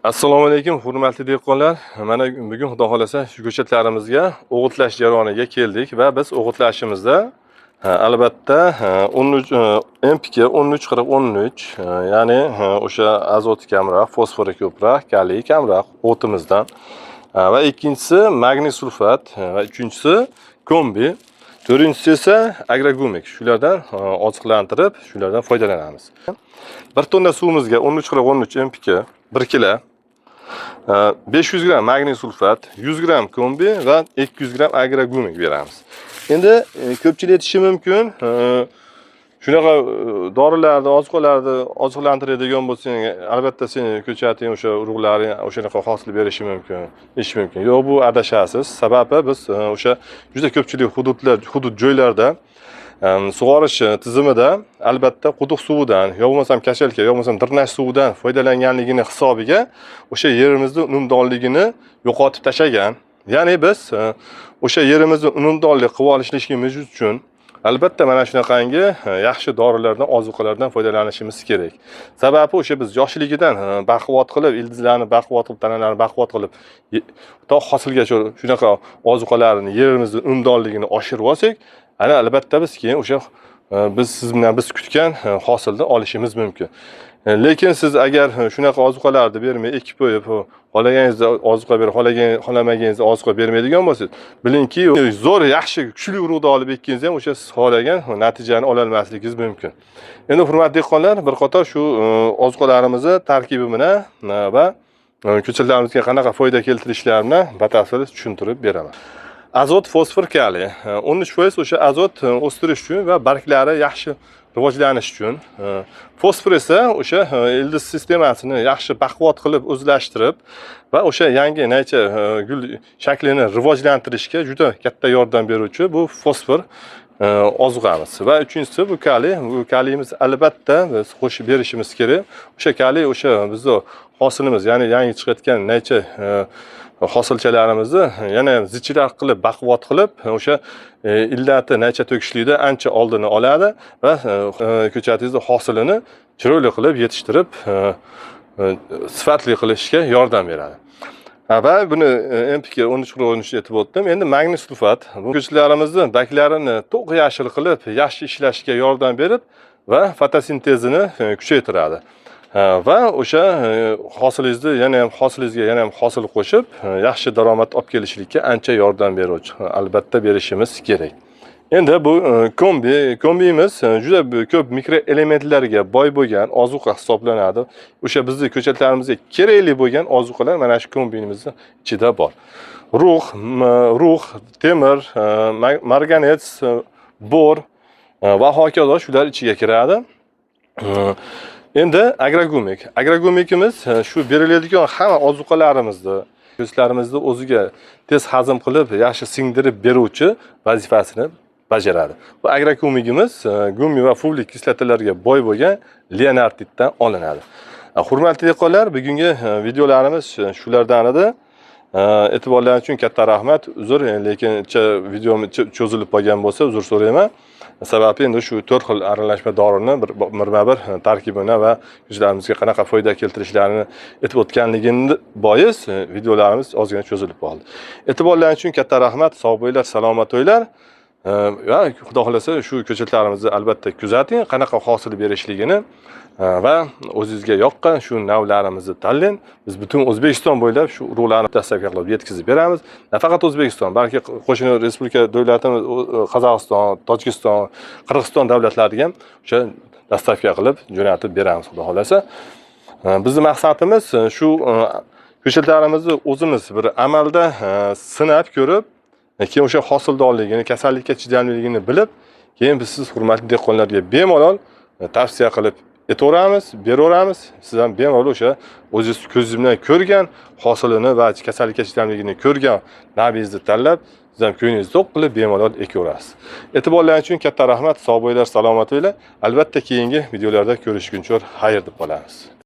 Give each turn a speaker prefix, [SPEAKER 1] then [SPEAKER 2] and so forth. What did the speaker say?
[SPEAKER 1] Assalomu alaykum, hurmatli dehqonlar. Mana bugun, Xudo xohlasa, shu ko'chatlarimizga o'g'itlash jarayoniga keldik va biz o'g'itlashimizda, albatta, 13 NPK 13 40 13, ya'ni o'sha azoti kamroq, fosfori ko'proq, kaliy kamroq o'timizdan. Va ikkinchisi magniy sulfat va uchinchisi kombi, to'rtinchisi esa agrogumik. Shulardan oziqlantirib, shulardan foydalanamiz. 1 tonna suvimizga 13 40 13 NPK 1 kilo, 500 gram magniy sulfat, 100 gram kombi va 200 gram agrogumik beramiz. Endi ko'pchilik aytishi mumkin, shunaqa dorilarni, oziqlarni oziqlantiradigan bo'lsang, albatta seni ko'chating, o'sha urug'laring o'shanaqa hosil berishi mumkin, deyishi mumkin. Yo'q, bu adashasiz. Sababi biz o'sha juda ko'pchilik hududlar, hudud joylarda sug'orish tizimida albatta quduq suvidan yo bo'lmasam качалка, yo bo'lmasam drenaj suvidan foydalanganligini hisobiga o'sha yerimizni unumdorligini yo'qotib tashlagan. Ya'ni biz o'sha yerimizni unumdorlik qilib olishligimiz uchun albatta mana shunaqangi yaxshi dorilardan, ozuqalardan foydalanishimiz kerak. Sababi o'sha biz yoshligidan baquvvat qilib, ildizlarni baquvvat qilib, tanalarni baquvvat qilib, to hosilgacha shunaqa ozuqalarni, yerimizni unumdorligini oshirib olsak, ana albatta biz keyin o'sha biz siz bilan biz kutgan hosilni olishimiz mumkin. Lekin siz agar shunaqa ozuqalarni bermay ekib qo'yib, xohlaganingizda ozuqa berib, xohlagan xohlamaganingizda ozuqa bermaydigan bo'lsangiz, bilingki, zo'r, yaxshi, kuchli urug'ni olib ekkangiz ham o'sha siz xohlagan natijani ololmasligingiz mumkin. Endi, hurmatli dehqonlar, bir qator shu ozuqalarimizni tarkibi bilan va ko'chatlarimizga qanaqa foyda keltirishlarini batafsil tushuntirib beraman. Azot, fosfor, kaliy. 13% o'sha azot o'stirish uchun va barglari yaxshi rivojlanish uchun. Fosfor esa o'sha ildiz sistemasini yaxshi baquvvat qilib o'zlashtirib va o'sha yangi naycha gul shaklini rivojlantirishga juda katta yordam beruvchi bu fosfor ozuqamiz. Va uchinchisi bu kaliy. Bu kaliyimiz albatta biz qo'shib berishimiz kerak. O'sha kaliy o'sha bizni hosilimiz, ya'ni yangi chiqayotgan naycha hosilchalarimizni yana ham zichroq qilib, baquvvat qilib, o'sha illati naycha to'kishlikda ancha oldini oladi va ko'chatingizni hosilini chiroyli qilib yetishtirib, sifatli qilishga yordam beradi. Va buni NPK 13 13 aytib o'tdim. Endi magniy sulfat bu ko'chatlarimizni barglarini to'q yashil qilib, yaxshi ishlashga yordam berib va fotosintezini kuchaytiradi. Va o'sha hosilingizni yana ham, hosilingizga yana ham hosil qo'shib, yaxshi daromad olib kelishlikka ancha yordam beruvchi. Albatta berishimiz kerak. Endi bu kombi, kombimiz juda ko'p mikroelementlarga boy bo'lgan ozuqa hisoblanadi. O'sha bizni ko'chatlarimizga kerakli bo'lgan ozuqalar mana shu kombimizni ichida bor. Rux, temir, marganets, bor va hokazo shular ichiga kiradi. Endi agrogumik. Agrogumikimiz shu beriladigan hamma ozuqalarimizni ko'zlarimizni o'ziga tez hazm qilib, yaxshi singdirib beruvchi vazifasini bajaradi. Bu agrogumikimiz gumiy va fulvik kislotalarga boy bo'lgan leonarditdan olinadi. Hurmatli dehqonlar, bugungi videolarimiz shulardan edi. E'tiborlaringiz uchun katta rahmat. Uzr, lekin videom cho'zilib qolgan bo'lsa, uzr so'rayman. Sababi endi shu to'rt xil aralashma dorini bir birma-bir tarkibini va ko'chatlarimizga qanaqa foyda keltirishlarini aytib o'tganligini bois videolarimiz ozgina cho'zilib qoldi. E'tiborlaringiz uchun katta rahmat. Sog' bo'linglar, salomat bo'linglar. Va Xudo xohlasa, shu ko'chatlarimizni albatta kuzating, qanaqa hosil berishligini va o'zingizga yoqqan shu navlarimizni tanlang. Biz butun O'zbekiston bo'ylab shu urug'larni доставка qilib yetkazib beramiz. Nafaqat O'zbekiston, balki qo'shni respublika davlatimiz Qozog'iston, Tojikiston, Qirg'iziston davlatlariga ham o'sha доставка qilib jo'natib beramiz, Xudo xohlasa. Bizni maqsadimiz shu ko'chatlarimizni o'zimiz bir amalda sinab ko'rib, keyin o'sha hosildorligini, kasallikka chidamliligini bilib, keyin biz siz hurmatli dehqonlarga bemalol tavsiya qilib aytaveramiz, beraveramiz. Siz ham bemalol o'sha o'zingiz ko'zingiz bilan ko'rgan hosilini va kasallikka chidamliligini ko'rgan navingizni tanlab, siz ham ko'nglingizni to'q qilib bemalol ekaverasiz. E'tiborlaringiz uchun katta rahmat. Sog' bo'linglar, salomat bo'linglar. Albatta keyingi videolarda ko'rishguncha xayr deb qolamiz.